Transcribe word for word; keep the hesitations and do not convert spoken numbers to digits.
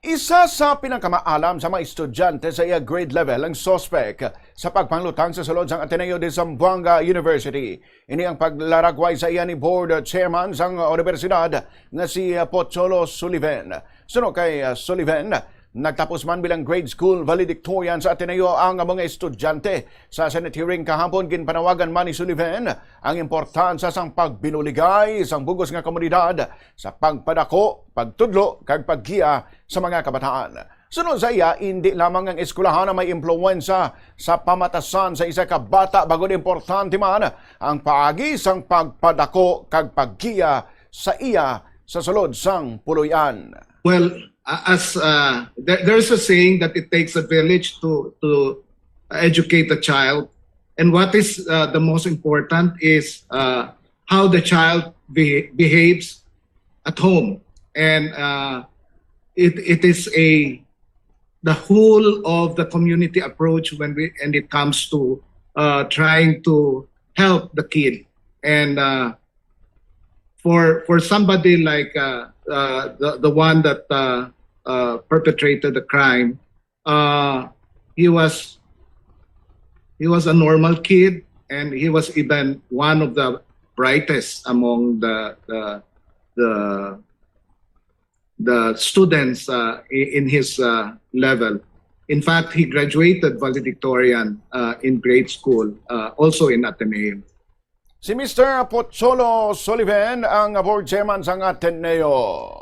Isa sa pinakamaalam sa mga estudyante sa iya grade level ang suspek sa pagpanglutang sa sulod sang Ateneo de Zamboanga University. Ini ang paglaragway sa iya ni board chairman sang universidad nga si Pocholo Sullivan. Suno kay, ah, Sullivan, nagtapos man bilang grade school valedictorian sa Ateneo ang mga estudyante. Sa Senate hearing kahapon, ginpanawagan man ni Sullivan ang importansya sang pagbinuligay sang bugos nga komunidad sa pagpadako, pagtudlo, kag paggiya sa mga kabataan. Suno sa iya, indi lamang ang eskwelahan ang may impluwensya sa pamatasan sa isa ka bata, bagaod importante man ang paagi sang pagpadako kag paggiya sa iya sa sulod sang puloy-an. Well, uh, as uh, there, there's a saying that it takes a village to to educate a child, and what is uh, the most important is uh, how the child be- behaves at home, and uh, it it is a the whole of the community approach when we and it comes to uh, trying to help the kid, and uh, for for somebody like uh, uh, the the one that uh, uh, perpetrated the crime, uh, he was he was a normal kid, and he was even one of the brightest among the the the, the students uh, in his uh, level. In fact, he graduated valedictorian uh, in grade school, uh, also in Ateneo. Si Mister Pocholo Sullivan ang board chairman sang Ateneo.